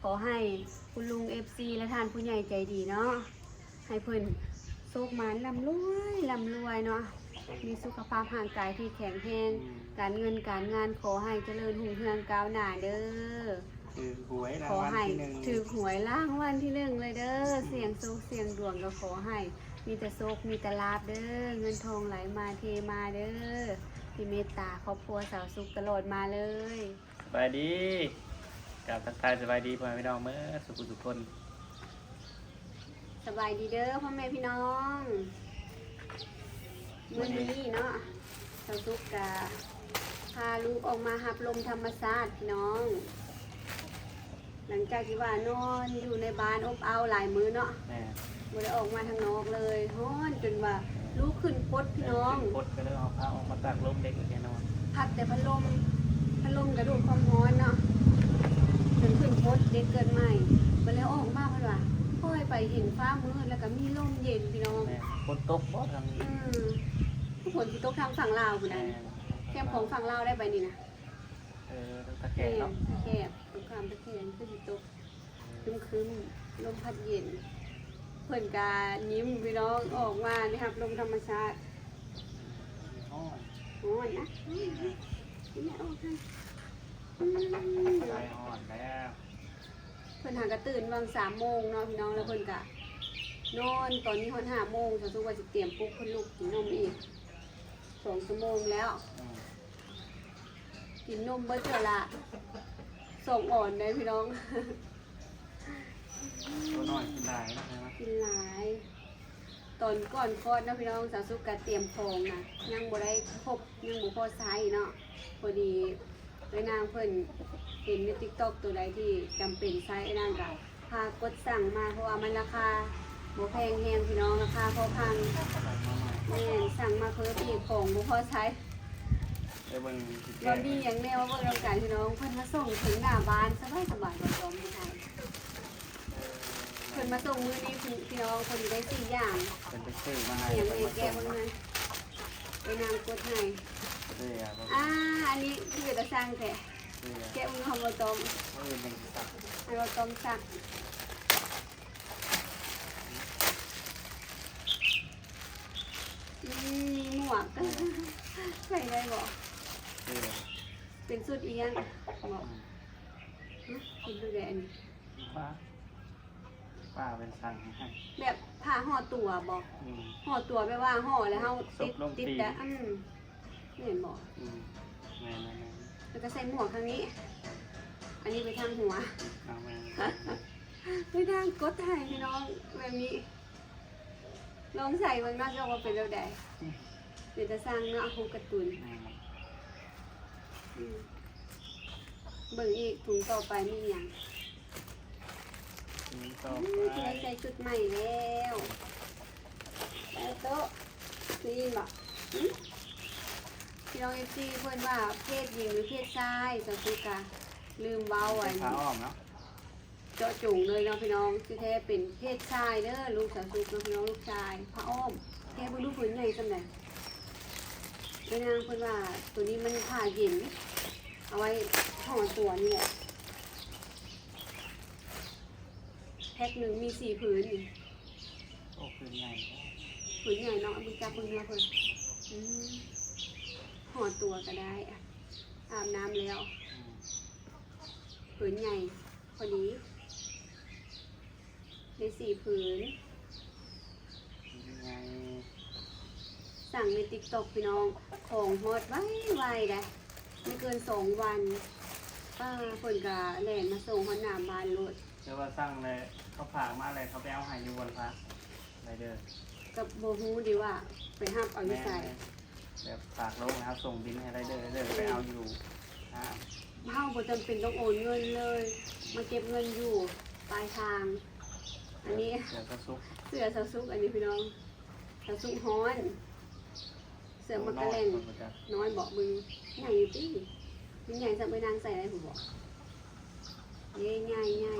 ຂໍໃຫ້ຄຸນລຸງ ເອັຟຊີ ແລະ ທ່ານຜູ້ໃຫຍ່ໃຈດີເນາະ ໃຫ້ເພິ່ນໂຊກໝານ ລ່ຳລວຍ ລ່ຳລວຍເນາະ ມີສຸຂະພາບຮ່າງກາຍທີ່ແຂງແຮງ ອືມ ການເງິນການງານຂໍໃຫ້ຈະເລີນຮຸ່ງເຮືອງກ້າວໜ້າເດີ. ຖືກຫວຍລາງວັນທີໜຶ່ງ ຂໍໃຫ້ຖືກຫວຍລາງວັນທີໜຶ່ງເລີຍເດີ. ອືມ ສ່ຽງໂຊກສ່ຽງດວງກໍຂໍໃຫ້ມີແຕ່ໂຊກມີແຕ່ລາບເດີ ເງິນທອງໄຫຼມາເທມາເດີ ທີ່ເມດຕາຄອບຄົວສາວສຸກຕະຫຼອດມາເລີຍ. ສະບາຍດີ ກາບທັກທາຍສະບາຍດີພໍ່ແມ່ພີ່ນ້ອງເໝິດສູ່ຜູ້ສູ່ຄົນ. ສະບາຍດີເດີພໍ່ແມ່ພີ່ນ້ອງ ມື້ນີ້ເນາະ ສາວສຸກກະພາລູກອອກມາຮັບລົມທຳມະຊາດພີ່ນ້ອງ. ຫຼັງຈາກທີ່ວ່ານອນຢູ່ໃນບ້ານອົບເອົ້າຫຼາຍມື້ເນາະ ແມ່ນ ບໍ່ໄດ້ອອກມາທາງນອກເລີຍ ຮ້ອນຈົນວ່າ ເອີ ລູກຂຶ້ນປົດພີ່ນ້ອງ ເອີ ຂຶ້ນປົດກໍເລີຍເອົາພາອອກມາຕາກລົມເດັກແນ່ນອນ ພັດແຕ່ພັດລົມ ພັດລົມກະດູດຄວາມຮ້ອນເນາະ ຈົນຂຶ້ນປົດເດັກເກີດໃໝ່ ບັດແລ້ວອອກມາເພິ່ນວ່າ ຄ່ອຍໄປເຫັນຟ້າມືດ ແລ້ວກະມີລົມເຢັນພີ່ນ້ອງ ແມ່ນ ຝົນຕົກບໍ່ທາງນີ້ ອືມ ຝົນຊິຕົກທາງຝັ່ງລາວພຸ້ນນະ ແມ່ນ ແຄມຂອງຝັ່ງລາວໄດ້ໄປນີ້ນະ ເອີ ຕາແຂງເນາະ ແມ່ນ ຕາແຂງ ຕົກຂ້າມຕາແຂງຄືຊິຕົກ ຄຶ້ມໆ ລົມພັດເຢັນ ເພິ່ນກະຍິ້ມພີ່ນ້ອງ ອອກມາໄດ້ຮັບລົມທຳມະຊາດ ຮ້ອນ ຮ້ອນນະ ກິນແມ່ອອກຫັ້ນ ອືມ ໃຈຮ້ອນແລ້ວ ເພິ່ນຫາກະຕື່ນຫວ່າງສາມໂມງເນາະພີ່ນ້ອງ ແລ້ວເພິ່ນກະນອນ ຕອນນີ້ຮອດຫ້າໂມງ ສາວສຸກວ່າຊິຕຽມປຸກເພິ່ນລຸກກິນນົມອີກສອງຊົ່ວໂມງແລ້ວ ອືມ ກິນນົມເບິດເທື່ອລະສອງອອນໄດ໋ພີ່ນ້ອງ ໂຕນ້ອຍກິນຫຼາຍເນາະ ກິນຫຼາຍ ຕອນກ່ອນຄອດເນາະພີ່ນ້ອງ ສາວສຸກກະຕຽມຂອງນະ ຍັງບໍ່ໄດ້ຄົບ ຍັງບໍ່ພໍໃຊ້ເນາະ ພໍດີເອື້ອຍນາງເພິ່ນເຫັນໃນຕິກຕັອກ ໂຕໃດທີ່ຈຳເປັນໃຊ້ ເອື້ອຍນາງກະ ພາກົດສັ່ງມາ ເພາະວ່າມັນລາຄາບໍ່ແພງແຮງພີ່ນ້ອງ ລາຄາພໍຟັງ ແມ່ນ ສັ່ງມາເພີ່ມອີກ ຂອງບໍ່ພໍໃຊ້ ໄປເບິ່ງ ວ່າມີຫຍັງແດ່ ມາເບິ່ງນຳກັນພີ່ນ້ອງ ເພິ່ນມາສົ່ງເຖິງໜ້າບ້ານ ສະບາຍໆ ບໍ່ຕ້ອງມີໃຜ ເອີ ເພິ່ນມາສົ່ງມື້ນີ້ພີ່ນ້ອງ ເພິ່ນໄດ້ສີ່ຢ່າງ ເພິ່ນໄປຊື້ມາໃຫ້ ຫຍັງແດ່ ເພິ່ນມາສົ່ງ ແກະເບິ່ງນະ ໄປນາງກົດໃຫ້ ເອີ ອ່າ ອັນນີ້ຄືເປັນຕາຊ່າງແທ້ ເອີ ແກະເບິ່ງ ເຮົາບໍ່ຕ້ອງ ມື້ອື່ນຈັ່ງຊິສັກ ໃຫ້ບໍ່ຕ້ອງສັກ. ອືມ ມີໝວກ ເອີ ໃສ່ໄດ້ບໍ່? ເອີ ເປັນຊຸດອີ່ຫຍັງ? ບໍ່ ອືມ ຫຶ ເປັນຊຸດໃດອັນນີ້? ຜ້າ ຜ້າເພິ່ນສັ່ງໃຫ້ ແບບຜ້າຫໍ່ຕົວບໍ່? ອືມ ຫໍ່ຕົວແບບວ່າຫໍ່ແລ້ວເຮົາຕິດ ຕິດແບບ ອືມ ແມ່ນບໍ່? ອືມ ແມ່ນໆໆ ແລ້ວກໍໃສ່ໝວກທາງນີ້ ອັນນີ້ໄປທາງຫົວ ເອົາແມ່ນ ໄປທາງກົດໄທພີ່ນ້ອງ ແບບນີ້ ລອງໃສ່ເບິ່ງເນາະ ເຈົ້າວ່າເປັນແນວໃດ? ອືມ ເປັນຕາຊ່າງເນາະ ຮູບກາຕູນ ແມ່ນ ອືມ ເບິ່ງອີກ ຖົງຕໍ່ໄປມີຫຍັງ? ຖົງຕໍ່ໄປ ອືມ ໄດ້ໃສ່ຊຸດໃໝ່ແລ້ວ ແລ້ວໂຕະ ໄດ້ຍິນບໍ່? ຫຶ ພີ່ນ້ອງເອັຟຊີ ເພິ່ນວ່າເພດຍິງ ຫຼື ເພດຊາຍ ສາວສຸກກະລືມເວົ້າ ເປັນຜ້າອ້ອມເນາະ ເຈາະຈົງເລີຍເນາະພີ່ນ້ອງ ທີ່ແທ້ເປັນເພດຊາຍເດີ ລູກສາວສຸກເນາະພີ່ນ້ອງ ລູກຊາຍ ຜ້າອ້ອມ ແກະເບິ່ງດູ ເພິ່ນໃຫຍ່ສ່ຳໃດ? ແມ່ນາງເພິ່ນວ່າໂຕນີ້ມັນຜ້າເຢັນ ເອົາໄວ້ຫໍ່ຕົວນີ້ແຫຼະ ແພັກໜຶ່ງມີສີ່ຜືນນີ້ ໂອ້ ຜືນໃຫຍ່ ຜືນໃຫຍ່ເນາະ ເບິ່ງຈັບເບິ່ງເນາະເພິ່ນ ອືມ ຫໍ່ຕົວກໍໄດ້ ອາບນ້ຳແລ້ວ ອືມ ຜືນໃຫຍ່ ພໍດີ ໄດ້ສີ່ຜືນ ນີ້ໄງ ສັ່ງໃນຕິກຕັອກພີ່ນ້ອງ ຂອງຮອດໄວໆ ໄດ໋ ບໍ່ເກີນສອງວັນ ປ້າ ເພິ່ນກະແລ່ນມາສົ່ງຮອດໜ້າບ້ານໂລດ ແຕ່ວ່າສັ່ງແລ້ວ ເຂົາຝາກມາແລ້ວ ເຂົາໄປເອົາໃຫ້ຢູ່ບ່ອນຝາກໄດ້ເດີ ກໍບໍ່ຮູ້ເດວ່າໄປຮັບເອົາຢູ່ໃສ ແມ່ນ ແບບຝາກລົງແລ້ວສົ່ງບິນໃຫ້ໄດ້ເດີ ໄດ້ເດີ ໄປເອົາຢູ່ຫ້າງ ເຮົາບໍ່ຈຳເປັນຕ້ອງໂອນເງິນເລີຍ ມາເກັບເງິນຢູ່ປາຍທາງ ອັນນີ້ ເສື້ອສາວສຸກ ເສື້ອສາວສຸກ ອັນນີ້ພີ່ນ້ອງ ສາວສຸກຮ້ອນ ເສື້ອໝາກກະແລັງ ໂອ້ ນ້ອຍ ນ້ອຍບໍ ເບິ່ງ ໃຫຍ່ຢູ່ຕິ ມັນໃຫຍ່ສ່ຳເອື້ອຍນາງໃສ່ໄດ້ພຸ້ນບໍ? ເດ້ ໃຫຍ່ ໃຫຍ່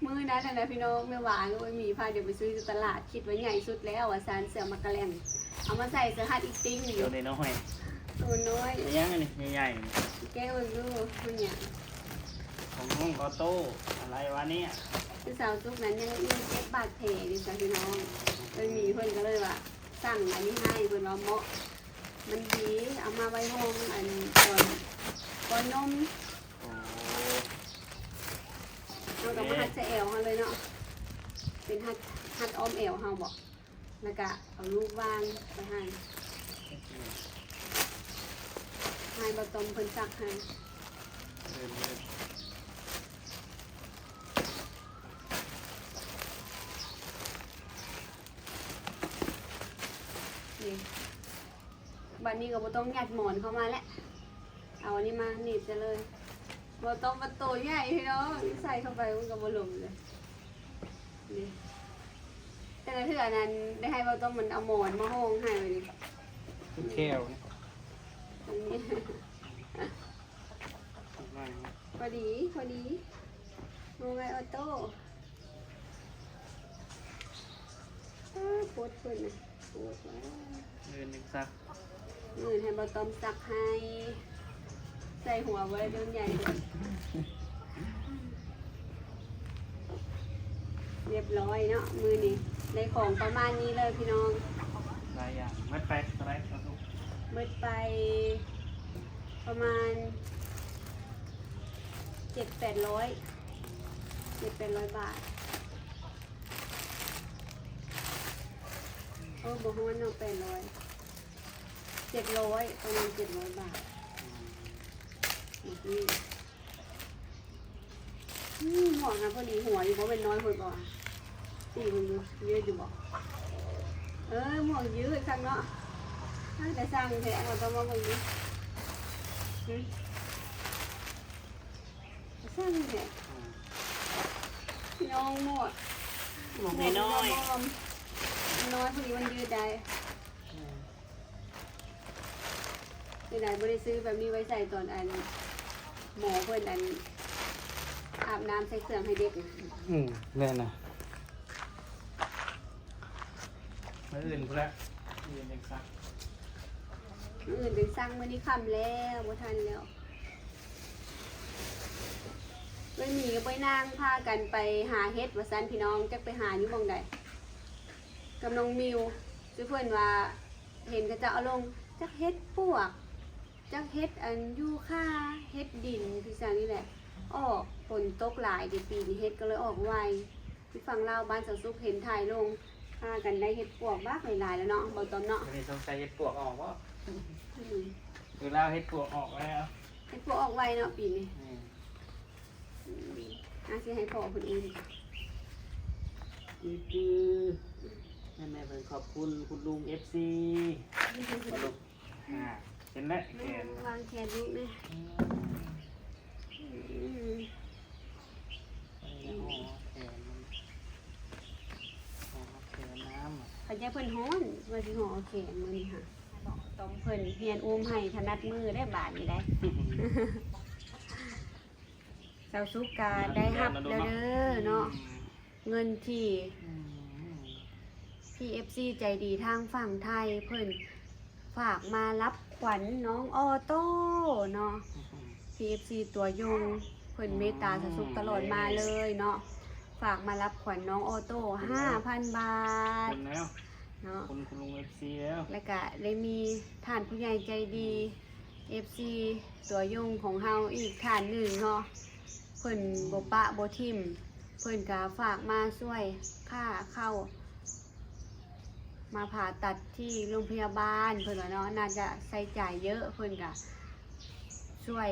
ມື້ນັ້ນຫັ້ນນະພີ່ນ້ອງ ແມ່ຫວາກັບເອື້ອຍໝີພາດຽວໄປຊື້ຢູ່ຕະຫຼາດ ຄິດວ່າໃຫຍ່ສຸດແລ້ວວ່າຊັ້ນ ເສື້ອໝາກກະແລັງ ເອົາມາໃສ່ເສື້ອຮັດອີກຕິງຢູ່ ໂຕນ້ອຍໆ ໂຕນ້ອຍ ອີຫຍັງອັນນີ້ໃຫຍ່ໆ ແກະເບິ່ງດູ ມັນຫຍັງ? ของห้องออโต้ อะไรวะเนี่ย ຄືສາວສຸກນັ້ນຍັງຍັງເຈັບບາດແຜຢູ່ຈ້ະພີ່ນ້ອງ ເອີຍ ມີເພິ່ນກໍເລີຍວ່າສັ່ງອັນນີ້ໃຫ້ ເພິ່ນວ່າເໝາະ ມັນດີ ເອົາມາໄວ້ຫ້ອງອັນຕອນປ້ອນນົມ ໂອ້ ເຮົາກໍມາຮັດໃສ່ແອວເຮົາເລີຍເນາະ ເປັນຮັດ ຮັດອ້ອມແອວເຮົາເບາະ. ແລ້ວກະເອົາລູກວາງໄປຫັ້ນ ໃຫ້ບ່າວຕ້ອມເພິ່ນຊັກໃຫ້ ນີ້ ບັດນີ້ກໍບໍ່ຕ້ອງຍັດໝອນເຂົ້າມາແລ້ວ ເອົາອັນນີ້ມາໜີບໃສ່ເລີຍ ບໍ່ຕ້ອງວ່າໂຕໃຫຍ່ພີ່ນ້ອງ ໃສ່ເຂົ້າໄປມັນກໍບໍ່ລົງເລີຍ ນີ້ ແຕ່ລະເທື່ອນັ້ນໄດ້ໃຫ້ບ່າວຕ້ອມມັນເອົາໝອນມາຫ້ອງໃຫ້ໄວ້ນີ້ ແຂ້ວນີ້ ອັນນີ້ ປະມານນີ້ ພໍດີ ພໍດີ ໂຮງງານອອໂຕ້ ປາດ ໂພດເພິ່ນນະ ໂພດວ່າ ມື້ອື່ນຈັ່ງຊັກ ມື້ອື່ນໃຫ້ບ່າວຕ້ອມຊັກໃຫ້ ໃສ່ຫົວບໍ່ໄດ້ ໂດນໃຫຍ່ ຮຽບຮ້ອຍເນາະ ມື້ນີ້ໄດ້ຂອງປະມານນີ້ເລີຍພີ່ນ້ອງ ຫຼາຍຢ່າງ ໝົດໄປເທົ່າໃດ? ໝົດໄປປະມານເຈັດແປດຮ້ອຍ ເຈັດແປດຮ້ອຍບາດ ໂອ້ ບໍ່ຮອດເນາະ ແປດຮ້ອຍ ເຈັດຮ້ອຍ ປະມານເຈັດຮ້ອຍບາດ ໝວກນີ້ ອືມ ໝວກນະພໍດີຫົວຢູ່ ບໍ່ແມ່ນນ້ອຍໂພດບໍ່ ຕີເບິ່ງດູ ຍືດຢູ່ບໍ່ ເອີ ໝວກຍືດຄັກເນາະ ຕັ້ງແຕ່ສັ່ງແທ້ ເອົາຕ້ອງມາເບິ່ງດູ ຫຶ ສ້າງແທ້ ອືມ ພີ່ນ້ອງ ໝວກ ໝວກນ້ອຍໆ ນ້ອຍ ພໍດີມັນຍືດໄດ້ ອືມ ເສຍດາຍບໍ່ໄດ້ຊື້ແບບນີ້ໄວ້ໃສ່ຕອນອັນ ໝໍເພິ່ນອັນ ອາບນ້ຳໃສ່ເຄື່ອງໃຫ້ເດັກນະ ອືມ ແມ່ນນະ ມື້ອື່ນພຸ້ນແຫຼະ ມື້ອື່ນຈັ່ງຊັກ ມື້ອື່ນຈັ່ງຊັກ ມື້ນີ້ຄ່ຳແລ້ວ ບໍ່ທັນແລ້ວ. ເອື້ອຍໝີກັບເອື້ອຍນາງພາກັນໄປຫາເຫັດວ່າຊັ້ນພີ່ນ້ອງ ຈັກໄປຫາຢູ່ໝ່ອງໃດ ກັບນ້ອງມິວ ຄືເພິ່ນວ່າເຫັນເຂົາເຈົ້າເອົາລົງ ຈັກເຫັດປວກ ຈັກເຫັດອັນຢູຄາ ເຫັດດິນ ຄືຈັ່ງນີ້ແຫຼະ ອອກ ຝົນຕົກຫຼາຍເດ ປີນີ້ເຫັດກໍເລີຍອອກໄວ. ຢູ່ຝັ່ງລາວ ບ້ານສາວສຸກເຫັນຖ່າຍລົງ ພາກັນໄດ້ເຫັດປວກບັກຫຼາຍໆແລ້ວເນາະ ບ່າວຕ້ອມເນາະ ມື້ນີ້ສົງໄສເຫັດປວກອອກບໍ່? ອືມ ຢູ່ລາວເຫັດປວກອອກແລ້ວ ເຫັດປວກອອກໄວເນາະປີນີ້ ແມ່ນ ອືມ ອາ ຊິໃຫ້ພໍ່ເພິ່ນອຸ່ນ ອື ແມ່ນແມ່ເພິ່ນຂອບຄຸນຄຸນລຸງ ເອັຟຊີ ອ່າ ເຫັນແລ້ວແຂນ ວາງແຂນລູກແດ່ ອືມ ອືມ ອັນນີ້ຫໍ່ແຂນມັນ ຫໍ່ແຂນນ້ຳ ເຂົາເຈົ້າເພິ່ນຮ້ອນ ວ່າຊິຫໍ່ແຂນມື້ນີ້ຫາ ຕ້ອງເພິ່ນຮຽນອຸ້ມໃຫ້ຖະໜັດມືໄດ້ບາດນີ້ໄດ໋ ສາວສຸກກະໄດ້ຮັບແລ້ວເດີເນາະ ອືມ ເງິນທີ່ ອືມ ພີເອັຟຊີໃຈດີທາງຝັ່ງໄທ ເພິ່ນຝາກມາຮັບຂວັນນ້ອງອໍໂຕ້ເນາະ ອືມ ພີເອັຟຊີຕົວຍົງ ເພິ່ນເມດຕາສາວສຸກຕະຫຼອດມາເລີຍເນາະ ຝາກມາຮັບຂວັນນ້ອງອໍໂຕ້ ຫ້າພັນບາດເນາະ ຂອບຄຸນ ຂອບຄຸນ ຄຸນລຸງເອັຟຊີແລ້ວ ແລ້ວກະໄດ້ມີທ່ານຜູ້ໃຫຍ່ໃຈດີ ເອັຟຊີຕົວຍົງຂອງເຮົາອີກທ່ານໜຶ່ງເນາະ ເພິ່ນບໍ່ປະບໍ່ຖິ້ມ ເພິ່ນກະຝາກມາຊ່ວຍຄ່າເຂົ້າ ມາຜ່າຕັດທີ່ໂຮງພະຍາບານ ເພິ່ນວ່າເນາະ ໜ້າຈະໃຊ້ຈ່າຍເຍີະ ເພິ່ນກະຊ່ວຍ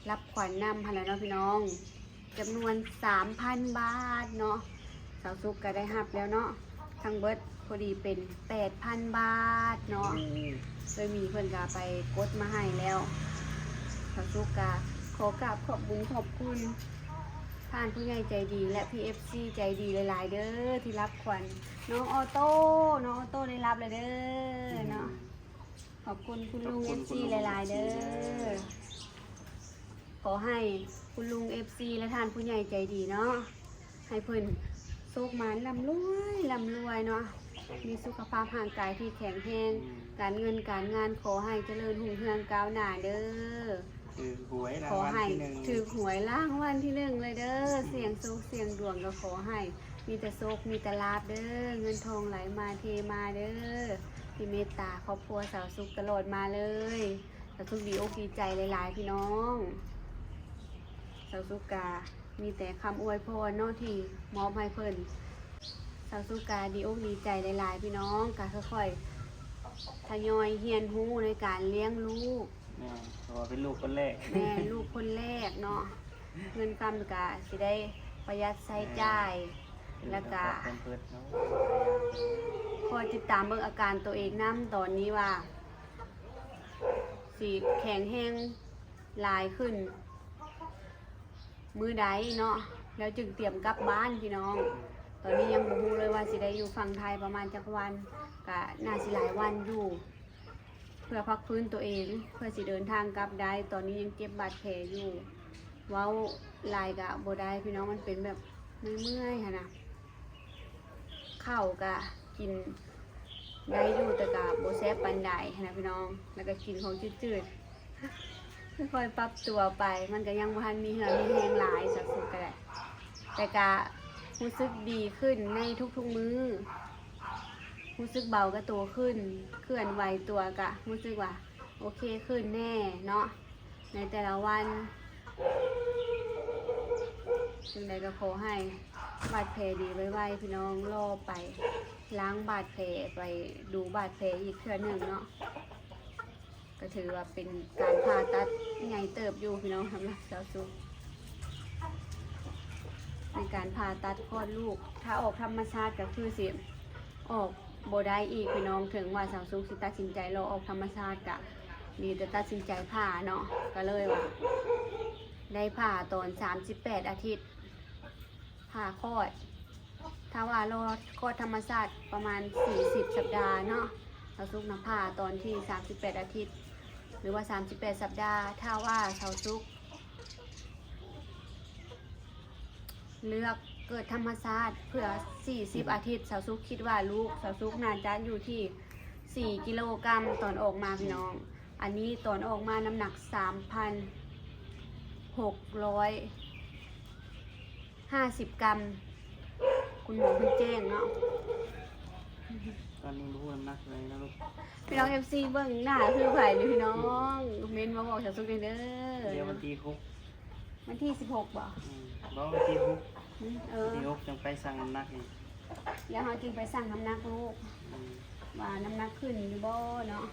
ຮັບຂວັນນຳຫັ້ນແຫຼະເນາະພີ່ນ້ອງ ຈຳນວນສາມພັນບາດເນາະ ສາວສຸກກໍໄດ້ຮັບແລ້ວເນາະ ທັງເບິດພໍດີເປັນແປດພັນບາດເນາະ ໂອ້ ເອື້ອຍໝີເພິ່ນກໍໄປກົດມາໃຫ້ແລ້ວ ສາວສຸກກໍຂໍກາບຂອບບຸນຂອບຄຸນທ່ານຜູ້ໃຫຍ່ໃຈດີ ແລະ ພີເອັຟຊີໃຈດີຫຼາຍໆເດີ ທີ່ຮັບຂວັນນ້ອງອໍໂຕ້ ນ້ອງອໍໂຕ້ໄດ້ຮັບແລ້ວເດີເນາະ. ຂອບຄຸນຄຸນລຸງ ຂອບຄຸນ ເອັຟຊີ ຄຸນລຸງ ຫຼາຍໆເດີ ເອັຟຊີເດີ ຂໍໃຫ້ຄຸນລຸງ ເອັຟຊີ ແລະ ທ່ານຜູ້ໃຫຍ່ໃຈດີເນາະ ໃຫ້ເພິ່ນໂຊກໝານ ລ່ຳລວຍ ລ່ຳລວຍເນາະ ມີສຸຂະພາບຮ່າງກາຍທີ່ແຂງແຮງ ອືມ ການເງິນການງານຂໍໃຫ້ຈະເລີນຮຸ່ງເຮືອງກ້າວໜ້າເດີ. ຖືກຫວຍລາງວັນທີໜຶ່ງ ຂໍໃຫ້ຖືກຫວຍລາງວັນທີໜຶ່ງເລີຍເດີ. ອືມ ສ່ຽງໂຊກສ່ຽງດວງກໍຂໍໃຫ້ມີແຕ່ໂຊກມີແຕ່ລາບເດີ, ເງິນທອງໄຫຼມາເທມາເດີ, ທີ່ເມດຕາຄອບຄົວສາວສຸກຕະຫຼອດມາເລີຍ. ສາວສຸກດີອົກດີໃຈຫຼາຍໆ ພີ່ນ້ອງ. ສາວສຸກກະມີແຕ່ຄຳອວຍພອນເນາະ ທີ່ມອບໃຫ້ເພິ່ນ. ສາວສຸກກະດີອົກດີໃຈຫຼາຍໆ ພີ່ນ້ອງ, ກະຄ່ອຍໆ ທະຍອຍຮຽນຮູ້ໃນການລ້ຽງລູກ. ແມ່ນ ເພາະວ່າເປັນລູກຄົນແລກ. ແມ່ນ ລູກຄົນແລກເນາະ, ເງິນຄຳກະຊິໄດ້ປະຢັດໃຊ້ຈ່າຍ. ແມ່ນ ແລ້ວກະ ເປັນເລື່ອງຂອງແພມເພີດເນາະ. ຄອຍຕິດຕາມເບິ່ງອາການໂຕເອງນຳ ຕອນນີ້ວ່າຊິແຂງແຮງຫຼາຍຂຶ້ນມື້ໃດເນາະ, ແລ້ວຈຶ່ງຕຽມກັບບ້ານ ພີ່ນ້ອງ. ຕອນນີ້ຍັງບໍ່ຮູ້ເລີຍວ່າຊິໄດ້ຢູ່ຝັ່ງໄທປະມານຈັກວັນ, ກະໜ້າຊິຫຼາຍວັນຢູ່. ເພື່ອພັກຟື້ນຕົວເອງ ເພື່ອຊິເດີນທາງກັບໄດ້. ຕອນນີ້ຍັງເຈັບບາດແຜຢູ່, ເວົ້າຫຼາຍກະບໍ່ໄດ້ ພີ່ນ້ອງ, ມັນເປັນແບບເມື່ອຍໆ ຫັ້ນນະ. ເຂົ້າກະກິນໄດ້ຢູ່ ແຕ່ກະບໍ່ແຊບປານໃດຫັ້ນນະ ພີ່ນ້ອງ, ແລ້ວກະກິນຂອງຈືດໆ. ຄ່ອຍໆ ປັບຕົວໄປ, ມັນກະຍັງບໍ່ທັນມີເຫື່ອມີແຮງຫຼາຍ ສາວສຸກກະໄດ້. ແຕ່ກະຮູ້ສຶກດີຂຶ້ນໃນທຸກໆມື້, ຮູ້ສຶກເບົາກະໂຕຂຶ້ນ, ເຄື່ອນໄຫວຕົວກະຮູ້ສຶກວ່າໂອເຄຂຶ້ນແດ່ເນາະ ໃນແຕ່ລະວັນ. ຈັ່ງໃດກະຂໍໃຫ້ບາດແຜດີໄວໆ ພີ່ນ້ອງ, ລໍໄປລ້າງບາດແຜ, ໄປດູບາດແຜອີກເທື່ອໜຶ່ງເນາະ. ກໍຖືວ່າເປັນການຜ່າຕັດໃຫຍ່ເຕີບຢູ່ ພີ່ນ້ອງ, ສຳລັບສາວສຸກ ໃນການຜ່າຕັດຄອດລູກ. ຖ້າອອກທຳມະຊາດກໍຄືຊິອອກບໍ່ໄດ້ອີກ ພີ່ນ້ອງ. ເຖິງວ່າສາວສຸກຊິຕັດສິນໃຈລໍອອກທຳມະຊາດ ກະມີແຕ່ຕັດສິນໃຈຜ່າເນາະ, ກໍເລີຍວ່າໄດ້ຜ່າຕອນສາມສິບແປດອາທິດ. ຜ່າຄອດ, ຖ້າວ່າລໍຄອດທຳມະຊາດປະມານສີ່ສິບສັບດາເນາະ, ສາວສຸກນະຜ່າຕອນທີສາມສິບແປດອາທິດ ຫຼືວ່າສາມສິບແປດສັບດາ. ຖ້າວ່າສາວສຸກເລືອກເກີດທຳມະຊາດເພື່ອສີ່ສິບອາທິດ, ສາວສຸກຄິດວ່າລູກສາວສຸກໜ້າຈະຢູ່ທີ່ສີ່ກິໂລກຣາມຕອນອອກມາ ພີ່ນ້ອງ. ອັນນີ້ຕອນອອກມານ້ຳໜັກສາມພັນຫົກຮ້ອຍ ຫ້າສິບກຣາມ, ຄຸນໝໍເພິ່ນແຈ້ງເນາະ. ຕອນນີ້ບໍ່ຮູ້ນ້ຳໜັກເທົ່າໃດແລ້ວລູກ. ພີ່ນ້ອງເອັຟຊີເບິ່ງໜ້າຄືໃຜນີ້ພີ່ນ້ອງ, ເມັນມາບອກສາວສຸກແດ່ເດີ. ດຽວວັນທີຫົກ ວັນທີສິບຫົກບໍ? ອືມ ບໍ່ ວັນທີຫົກ. ອືມ ເອີ ວັນທີຫົກຈັ່ງໄປຊັ່ງນ້ຳໜັກອີກ, ແລ້ວເຮົາຈຶ່ງໄປຊັ່ງນ້ຳໜັກລູກ ອືມ ວ່ານ້ຳໜັກຂຶ້ນຢູ່ບໍ່ເນາະ.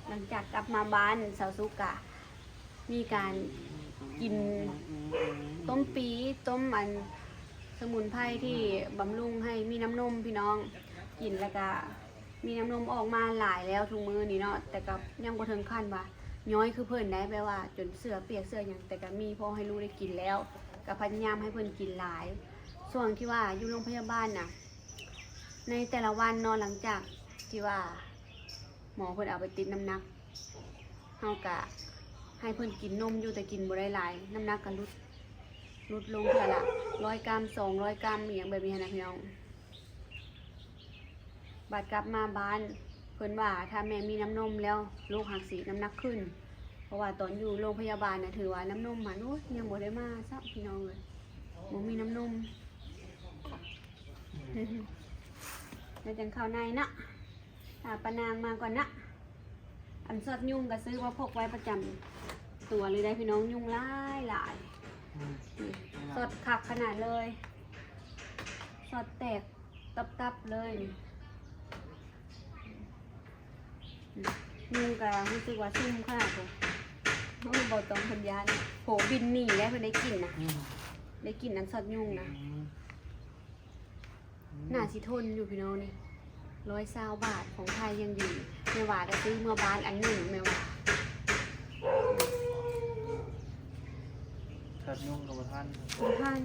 ຫຼັງຈາກກັບມາບ້ານ ສາວສຸກກະ ມີການກິນຕົ້ມປີ ຕົ້ມອັນສະໝຸນໄພທີ່ບຳລຸງໃຫ້ມີນ້ຳນົມ ພີ່ນ້ອງ. ກິນແລ້ວກະມີນ້ຳນົມອອກມາຫຼາຍແລ້ວທຸກມື້ນີ້ເນາະ, ແຕ່ກະຍັງບໍ່ເຖິງຂັ້ນວ່າຍ້ອຍຄືເພິ່ນໄດ໋ ແບບວ່າຈົນເສື້ອປຽກເສື້ອຫຍັງ, ແຕ່ກະມີພໍໃຫ້ລູກໄດ້ກິນແລ້ວ, ກະພະຍາຍາມໃຫ້ເພິ່ນກິນຫຼາຍ. ຊ່ວງທີ່ວ່າຢູ່ໂຮງພະຍາບານນະ ໃນແຕ່ລະວັນເນາະ, ຫຼັງຈາກທີ່ວ່າໝໍເພິ່ນເອົາໄປຕິດນ້ຳໜັກ ເຮົາກະໃຫ້ເພິ່ນກິນນົມຢູ່ ແຕ່ກິນບໍ່ໄດ້ຫຼາຍ, ນ້ຳໜັກກະຫຼຸດ ຫຼຸດລົງເທື່ອລະຮ້ອຍກຣາມ ສອງຮ້ອຍກຣາມ ອີ່ຫຍັງແບບນີ້ຫັ້ນນະ ພີ່ນ້ອງ. ບາດກັບມາບ້ານ ເພິ່ນວ່າຖ້າແມ່ມີນ້ຳນົມແລ້ວ ລູກຫາກຊິນ້ຳໜັກຂຶ້ນ, ເພາະວ່າຕອນຢູ່ໂຮງພະຍາບານນະ ຖືວ່ານ້ຳນົມຫັ້ນ ໂອ້ຍ ຍັງບໍ່ໄດ້ມາຊ້ຳ ພີ່ນ້ອງເອີຍ, ບໍ່ມີນ້ຳນົມ. ແລ້ວຈັ່ງເຂົ້າໃນເນາະ. ຖ້າປານາງມາກ່ອນນະ. ອັນຊອດຍຸງກໍຊື້ມາພົກໄວ້ປະຈຳຕົວເລີຍໄດ໋ພີ່ນ້ອງ, ຍຸງຫຼາຍໆ. ອືມ ນີ້ ນີ້ນະ ຊອດຄັກຂະໜາດເລີຍ, ຊອດແຕກຕັບໆເລີຍ. ອືມ ຍຸງກໍຮູ້ສຶກວ່າຊຸ່ມຂະໜາດ. ໂອ້ ໂອ້ ບໍ່ຕ້ອງເພິ່ນຢ້ານ, ໂຫ ບິນໜີແລ້ວເພິ່ນໄດ້ກິ່ນນະ. ອືມ ໄດ້ກິ່ນອັນຊອດຍຸງນະ. ອືມ ໜ້າຊິທົນຢູ່ພີ່ນ້ອງນີ້, ຮ້ອຍຊາວບາດຂອງໄທຍັງດີ. ແມ່ຫວາກໍຊື້ເມືອບ້ານອັນໜຶ່ງ ແມ່ຫວາ. ເຄື່ອນຍຸງກໍບໍ່ທັນ ບໍ່ທັນ.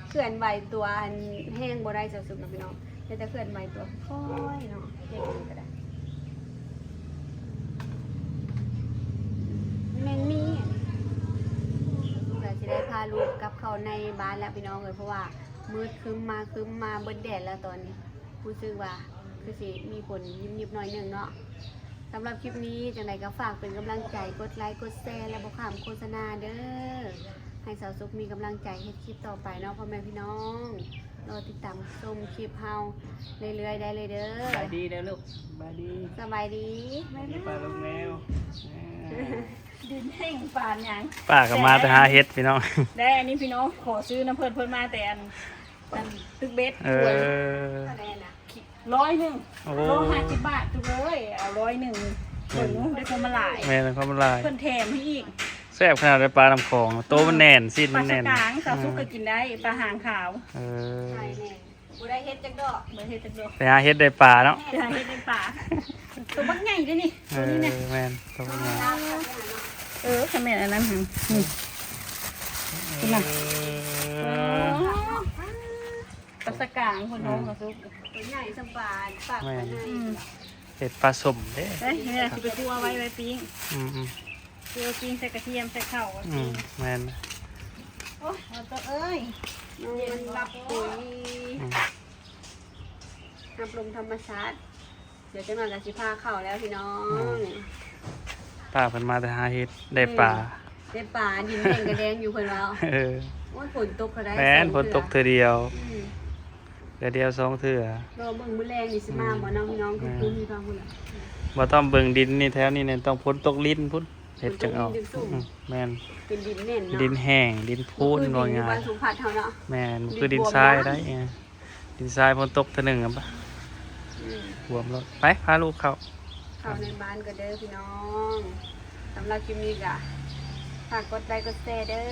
ເຄື່ອນໄຫວຕົວອັນແຮງບໍ່ໄດ້ ສາວສຸກນະພີ່ນ້ອງ, ມີແຕ່ເຄື່ອນໄຫວຕົວຄ່ອຍໆເນາະ, ເຮັດຫຍັງກໍໄດ້. ແມ່ນມີ ກໍຊິໄດ້ພາລູກກັບເຂົ້າໃນບ້ານແລ້ວພີ່ນ້ອງເອີຍ, ເພາະວ່າມືດຄຶ້ມມາຄຶ້ມມາເບິດແດດແລ້ວຕອນນີ້. ຮູ້ສຶກວ່າຄືຊິມີຝົນຍິບໆໜ້ອຍໜຶ່ງເນາະ. ສຳລັບຄລິບນີ້ ຈັ່ງໃດກໍຝາກເປັນກຳລັງໃຈ ກົດໄລ ກົດແຊ ແລະ ບໍ່ຂ້າມໂຄສະນາເດີ້ ໃຫ້ສາວສຸກມີກຳລັງໃຈເຮັດຄລິບຕໍ່ໄປເນາະ ພໍ່ແມ່ພີ່ນ້ອງ ລໍຕິດຕາມຊົມຄລິບເຮົາເລື້ອຍໆໄດ້ເລີຍເດີ້. ສະບາຍດີເດີ້ລູກ ສະບາຍດີ ສະບາຍດີ ສະບາຍດີ ປາລຸງແມວ ດິນແຫ້ງປານຫຍັງ ປ້າກໍມາແຕ່ຫາເຫັດພີ່ນ້ອງ ໄດ້ອັນນີ້ພີ່ນ້ອງ ຂໍຊື້ນຳເພິ່ນ ເພິ່ນມາແຕ່ອັນ ອັນຕຶກເບັດ ເອີ ເທົ່າໃດນະ? ຮ້ອຍໜຶ່ງ ໂອ້ ໂລຫ້າສິບບາດ ທຸກເອີຍ ເອົາຮ້ອຍໜຶ່ງ ເບິ່ງດູ ໄດ້ຄວາມມາຫຼາຍ ແມ່ນ ໄດ້ຄວາມມາຫຼາຍ ເພິ່ນແຖມໃຫ້ອີກ ແຊບຂະໜາດໃດ ປານ້ຳຂອງ ໂຕມັນແໜ້ນ ຊີ້ນມັນແໜ້ນ ປາສະກາງ ສາວສຸກກໍກິນໄດ້ ອືມ ປາຫາງຂາວ ເອີ ບໍ່ໄດ້ເຫັດຈັກດອກ ບໍ່ໄດ້ເຫັດຈັກດອກ ໄປຫາເຫັດໄດ້ປາເນາະ ໄປຫາເຫັດໄດ້ປາ ໂຕບັກໃຫຍ່ເດ້ນີ້ ເອີ ໂຕນີ້ນະ ແມ່ນ ໂຕບັກໃຫຍ່ ເອີ ຄັນແມ່ນອັນນັ້ນຫັ້ນ ນີ້ ເອີ ເອີ ປາສະກາງພຸ້ນ ອືມ ນ້ອງສາວສຸກ ໂຕໃຫຍ່ສ່ຳປາ ປາກ ແມ່ນ ປາໃຫຍ່ ອືມ ເຫັດປາສົ້ມເດ້ ເອີຍ ນີ້ຊິໄປຂົ້ວໄວ້ ໄວ້ປີ້ງ ອືມໆ ຊິເອົາປີ້ງໃສ່ກະທຽມ ໃສ່ເຂົ້າ ອືມ ແມ່ນ ໂອ້ຍ ເອົາຕົວເອີຍ ມັນຮັບປຸຍ ອືມ ຮັບລົມທຳມະຊາດ ດຽວຈັກໜ້ອຍກໍຊິພາເຂົ້າແລ້ວພີ່ນ້ອງ ອືມ ປ້າເພິ່ນມາແຕ່ຫາເຫັດ ໄດ້ປາ ອືມ ໄດ້ປາ ດິນແຫ້ງກະແດງຢູ່ເພິ່ນວ່າ ເອີ ໂອ້ຍ ຝົນຕົກກໍໄດ້ ແມ່ນ ສອງເທື່ອ ຝົນຕົກເທື່ອດຽວ ອືມ ເທື່ອດຽວສອງເທື່ອ ລໍເບິ່ງມື້ແລງນີ້ຊິມາບໍ່ເນາະ ອືມ ພີ່ນ້ອງ ແມ່ນ ຄືມີບາງຄົນລະ ບໍ່ຕ້ອງເບິ່ງດິນນີ້ ແຖວນີ້ນີ້ຕ້ອງຝົນຕົກລິນພຸ້ນ ເຫັດຈັ່ງອອກ ຝົນຕົກລິນຈຶ່ງສູງ ອືມ ແມ່ນ ເປັນດິນແໜ້ນເນາະ ດິນແຫ້ງ ດິນພູນ ດິນ ວ່າງ່າຍ ຢູ່ບ້ານສຸພັດເຮົາເນາະ ແມ່ນ ບໍ່ຄືດິນຊາຍໄດ໋ ດິນບວມເນາະ ດິນຊາຍຝົນຕົກເທື່ອໜຶ່ງ ອືມ ບວມໂລດ ໄປ ພາລູກເຂົ້າ ເຂົ້າໃນບ້ານກໍເດີ້ພີ່ນ້ອງ ສຳລັບຄລິບນີ້ກໍຝາກກົດໄລກົດແຊເດີ້